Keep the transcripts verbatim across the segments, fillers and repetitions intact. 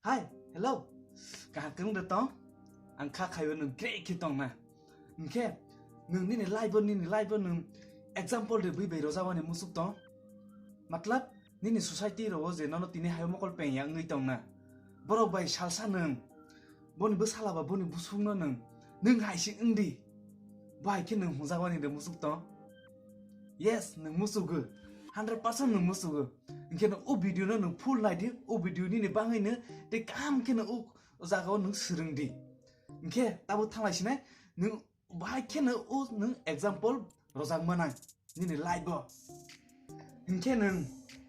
Hi, hello. Kaham kwrwng de tong? Ang kha khaiwi nwng great khe tong na. Hinkhe nwng nini life o, nini life o nwng example de bui bai rojak wani musuk tong. Matlab, nini society rok o je nono tini hayo mokol peng ya wngwi tong na. Borok bai salsa nwng, boni bwsala ba boni busuk no nwng, nwng hai se wng di. Bai khe nwng hwnjak wani de musuk tong. Yes, nwng musugo. Hundred percent nwng musugo. Hinkhe nwng o video no nwng full nai di, o video nini bangwi no tei kaham khe no o jaga o nwng swrwng di. Hinkhe tabuk thanglai sinai nwng bahai khe no o nwng example rojak manai nini life o. Hinkhe nwng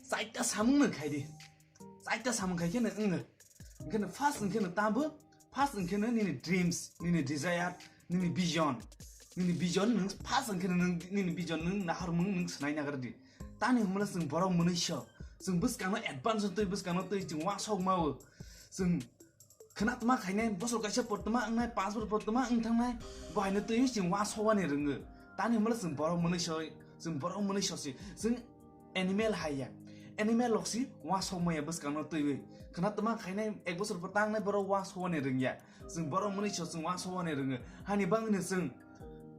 chaita samung no khai di. Chaita samung khai khe nwng wng. Hinkhe nwng first hinkhe nwng tamo, first hinkhe nwng nini dreams, nini desire, nini vision. Nini vision nwng first hinkhe nwng nini vision nwng naharmung nwng swnai nagar di. Tani hwnmale chwng borok mwnwi so. Chwng bwskangno advance twi bwskangno twi chwng uansuk mao. Chwng khwnatma khainai bosor kaisa portma wngnai, panch bosor portma wng thangnai, bo haino twi chwng uansuk wani rwngo. Tani hwnmale chwng borok mwnwi so, chwng borok mwnwi so si. Chwng animal hai ya. Animal rok si uansuk maya bwskangno twiwi. Khwnatma khainai ek bosor por tangnai borok uansuk wani rwngya. Chwng borok mwnwi so chwng uansuk wani rwngo. Hani bangwino chwng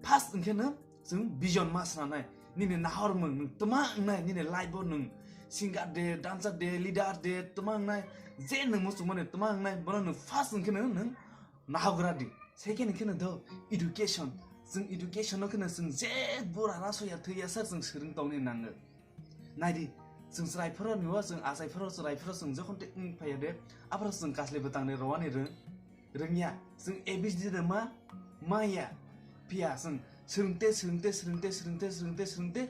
first hinkhe no chwng vision ma swnamnai. Nini nahormung nwng tma wngnai, nini life o nwng singer de, dancer de, leader de, tma wngnai. Je nwng muchungmani tma wngnai, bono nwng first hinkhe no nwng nahogra di. Second hinkhe no do education. Chwng education no kheno chwng je bura rasoya thwiya sa chwng swrwng tongni nango. Naidi, chwng chwrai phoro ni o, chwng achai phoro, chwrai phoro chwng jokhon tei wng phaiya de, aphoro chwng kasli bwtang de rowani rwng, rwngya. Chwng A B C D de ma, maya. Phiya chwng swrwngte, swrwngte, swrwngte, swrwngte, swrwngte, swrwngte,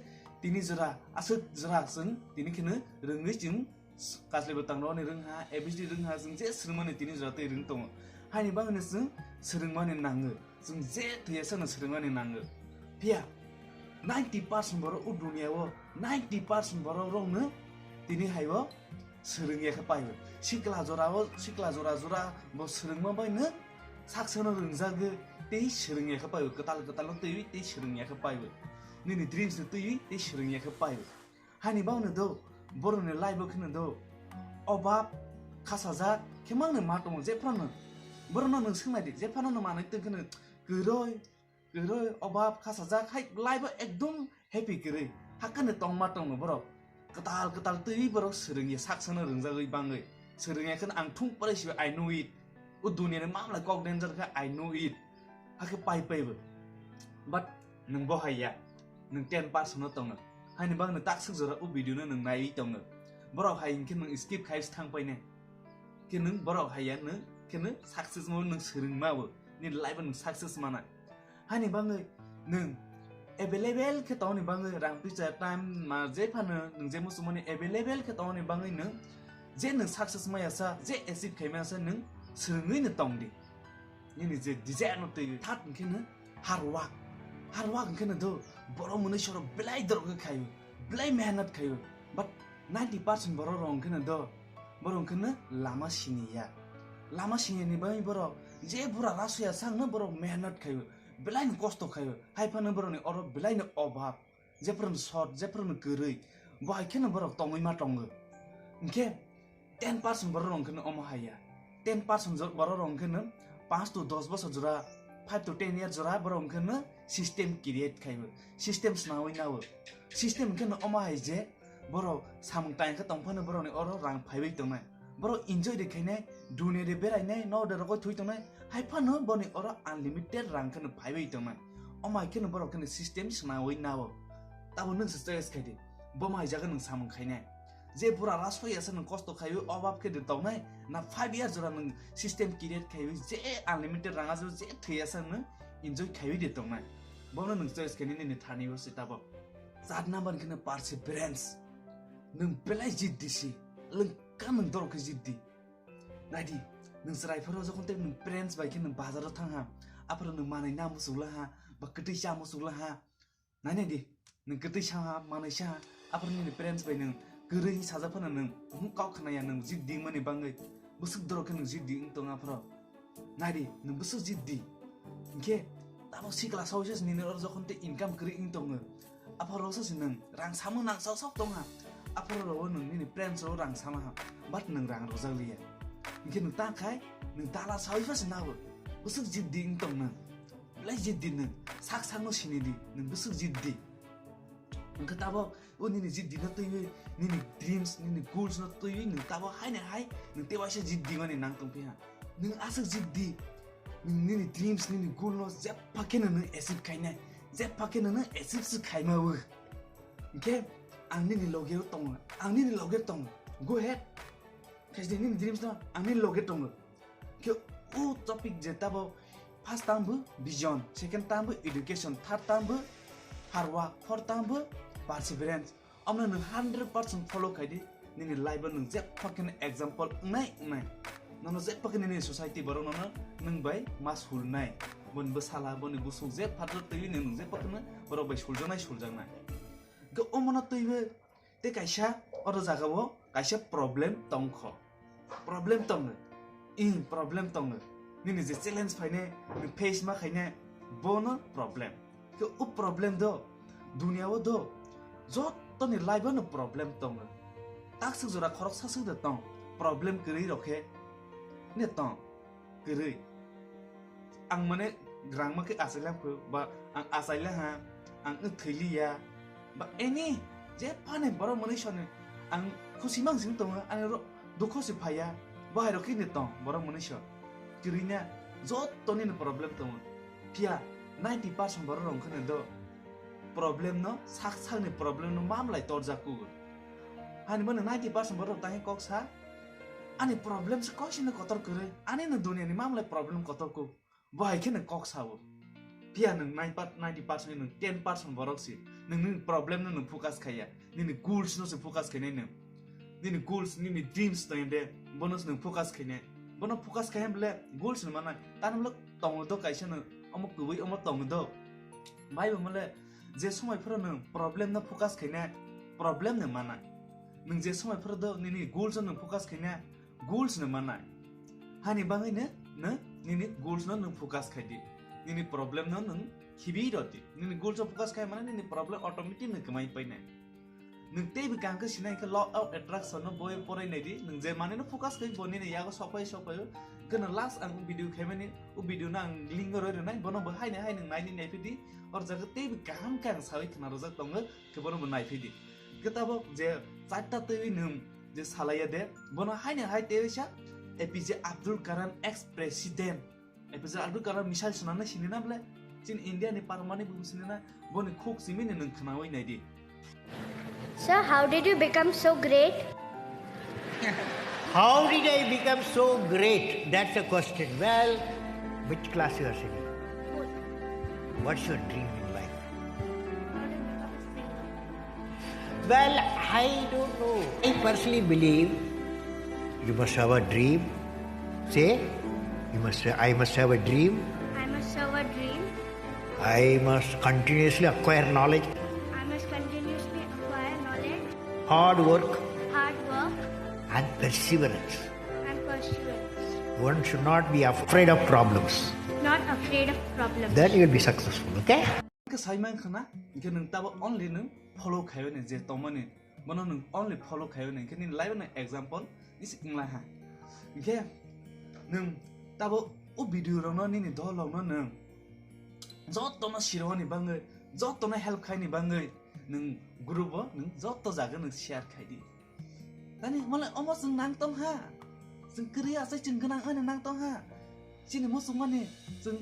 tini jora, aswk jora chwng tini kheno rwngwi chwng kasli bwtang rowani rwngha, A B C D rwngha, chwng je swrwngmani tini jora tei rwng tongo. Haini bagwino chwng swrwngmani nango. Chwng je thwiya sano swrwngmani nango. Phiya ninety percent borok o dunia o ninety percent borok rokno tini hai o swrwngya khe paio. Sikla jora o, sikla jora jora bo swrwngma bai no saksano rwngjago tei swrwngya khe paio. Kwtal kwtal no twiwi tei swrwngya khe paio. Nini dreams no twiwi tei swrwngya khe paio. Hani bagwino do, borokni life o kheno do. Obab, khasajak, khe mangni ma tongo, jephano. Borokno nwng swngnai di, jephano no manwi tong kheno kwrwi, kwrwi, obab, khasajak, hai life o ekdom happy kwrwi. Hakkhe no tongma tongo borok. Kwtal kwtal twiwi borok swrwngya, saksano rwngjagwi bangwi. Swrwngya kheno ang thung pore siwi, I know it. O duniani mamla kok danger khe, I know it. Hakhe pai paibo. But nwng bo hai ya. Nwng ten percent no tongo. Haini bagwino takswk jora o video no nwng naiwi tongo. Borok hai hinkhe nwng skip khai se thang painai. Khe nwng borok hai ya nwng khe nwng success mo nwng swrwngma bo. Nini life o nwng success mana. Haini bagwi nwng available khe tongni bagwi rang pisa time ma je phano nwng je muchungmani available khe tongni bagwi nwng je nwng success maya sa, je achieve khai maya sa nwng swrwngwi no tong di. Nini je desire no twi third hinkhe no hard work. Hard work hinkhe no do borok mwnwi sorok belai dorok khe khaio, belai mehnat khaio. But ninety percent borok rok hinkhe no do borok hinkhe no lama siniya. Lama siniyani bagwi borok je bura rasoya sakno borok mehnat khaio, belai no kosto khaio. Hai phano borokni oro belai no obhab. Jephru no short, jephru no kwrwi, bo hai kheno borok tongwi ma tongo. Hinkhe ten percent borok rok hinkhe no omo hai ya. Ten percent jor-, borok rok hinkhe no panch to dos bosor jora, five to ten year jora borok hinkhe no system create khaibo. System swnamwi nabo. System hinkhe no omo hai je borok samung tang khe tong phano borokni oro rang phaiwi tongnai. Borok enjoy de khainai, duniya de berainai, no de rokoi thui tongnai, hai phano boni oro unlimited rang kheno phaiwi tongnai. Omo hai kheno borok kheno system swnamwi nabo. Tabo nwng se choice khai di. Bo mai jaga nwng samung khainai. Je bura rasoya sa nwng kosto khaiwi obab khe de tongnai, na five year jora nwng system create khaiwi je unlimited rang ajo je thwiya sa nwng enjoy khaiwi de tongnai. Bono nwng choice khainai nini thani bo se tabo. Char number kheno perseverance. Nwng belai jiddi si, lwngkha nwng dorok khe jiddi. Naidi, nwng chwrai phoro jokhon tei nwng friends bai khe nwng bazar o thang ha, aphuru nwng manwi na muchuk la ha, ba kwtwi cha muchuk la ha. Nai nai di, nwng kwtwi sa ha, manwi sa ha, aphuru nini friends bai nwng kwrwi sajak phano nwng, mhm, kok khna ya nwng jiddi wngmani bangwi, bwswk dorok khe nwng jiddi wng tong aphuru. Naidi, nwng bwswk jiddi. Hinkhe, tabuk sikla sawi se nini oro jokhon tei income kwrwi wng tongo. Aphuru rok se nwng rang samung nang sok sok tong ha. Aphuru rok nwng nini friends rok rang sama ha. But nwng rang rwjak liya. Hwnkhe nwng ta khai, nwng dala sawi pha se nabo. Bwswk jiddi wng tong nwng. Belai jiddi nwng. Sak sakno sini di, nwng bwswk jiddi. Hwnkhe tabok o nini jiddi no twiwi, nini dreams, nini goals no twiwi nwng tabok haino hai nwng tei waisa jiddi mani nang tong phiha. Nwng aswk jiddi, nwng nini dreams, nini goal no jepha kheno nwng achieve khainai, jepha kheno nwng achieve se khaimawi. Hwnkhe ang nini loge o tongo, ang nini loge tongo. Go ahead. Khaisde nini dreams no ang nini loge tongo. Khe o topic je tabo first term bo vision, second term bo education, third term bo hard work, fourth term bo perseverance. Amno nwng hundred percent follow khaidi, nini life o nwng jepha kheno example wngnai wngnai. Nono jepha kheno nini society borok nono nwng bai ma sulnai. Boni bwsala, boni bwswk jepha twi nwng jepha kheno borok bai suljaknai suljaknai. Hwnkhe omono twiwi tei kaisa oro jagao kaisa problem tongkho. Problem tongo. Ih, problem tongo. Nini je challenge phaine, nini face ma khaine, bono problem. Khe o problem do, duniya o do, jotoni life o no problem tongo. Takswk jora khoroksa swk de tong, problem kwrwi rok khe ne tong. Kwrwi. Ang mane grangma khe achailangkho, ba ang achailaha, ang wng thwiliya, ba any je phane borok mwnwi soni ang khusi mang sing tongo, ani ro-, dukho se phaiya, bo hai rok khe ni tong borok mwnwi so. Kwrwi na jotoni ni problem tongo. Phiya ninety percent borok rok wngkha ni do problem no, sak sakni problem no mamlai torjak kugo. Hani mani ninety percent borok tangwi kok sa, ani problem se koisini kotor kwrwi, ani no duniya ni mamlai problem kotor kuk. Bo hai khe nwng kok sao. Phiya nwng nine per-, ninety percent ni nwng ten percent borok si. Nwng nini problem no nwng focus khaiya. Nini goals no se focus khainai nwng. Nini goals, nini dreams tong de, bono se nwng focus khainai. Bono focus khai bole goals no manai. Tani bole tongo do kaisa nwng omo kwbwi omo tongo do. Bai bo mole je somoi phoro nwng problem no focus khainai, problem no manai. Nwng je somoi phoro do nini goals no nwng focus khainai, goals no manai. Hani bangwi no, no, nini goals no nwng focus khai di. Nini problem no nwng khibi rw di. Nini goals o focus khai mane nini problem automatic no kwmai painai. Nwng teibo kaham khe sinai khe law of attraction no boi porai nai di. Nwng je mani no focus khai bo nini yago sopai sopai o. Khe no last ang video khaimani, o video no ang link o roi rwnai, bono bo haino hai nwng nai ni nai phi di. Or jaga teibo kaham khe ang sawi khna rwjak tongo, khe bono bo nai phi di. Khe tabok je charta twiwi nwng je salaiya de, bono haino hai tei sa A P J Abdul Kalam ex president. A P J Abdul Kalam missile swnamnai sini na bole? Chini India ni parmani bom sini na, boni khuk simi ni nwng khnawi nai di. Sir, how did you become so great? How did I become so great? That's a question. Well, which class you are sitting? Fourth. What's your dream in life? Well, I don't know. I personally believe you must have a dream. Say, you must say, "I must have a dream." I must have a dream. I must continuously acquire knowledge. I must continuously acquire knowledge. Hard work. Hard work. And perseverance. And perseverance. One should not be afraid of problems. Not afraid of problems. Then you will be successful, okay? Hwnkhe sai man khna, hwnkhe nwng tabo only nwng follow khaiwi nai je tongmani, bono nwng only follow khaiwi nai, hwnkhe nini life no example isi wngla ha. Hwnkhe nwng tabo o video rokno nini dol rokno nwng jotono sironi bangwi, jotono help khaini bangwi nwng group o nwng joto jaga nwng share khai di. Tani mole omo chwng nang tong ha. Chwng kwrwi achai chwng gwnang ani nang tong ha. Chini muchungmani chwng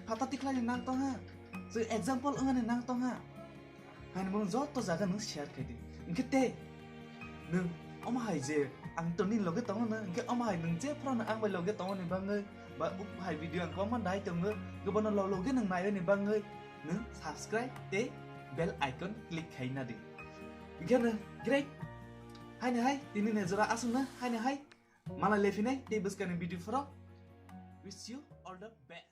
phatha tikhlani nang tong ha. Chwng example wngani nang tong ha. Haini mung joto jaga nwng share khai di. Hwnkhe tei nwng omo hai je ang to nini loge tongo no, hwnkhe omo hai nwng je phano ang bai loge tongo ni bangwi ba hai video ang kwbangma dai tongo, gobono log loge nwng naiwi ni bangwi nwng subscribe tei bell icon click khai na di. Hwnkhe no great. Haini hai tini ni jora aswk no haini hai. Malai lephinai tei bwskani video phoro. Wish you all the best.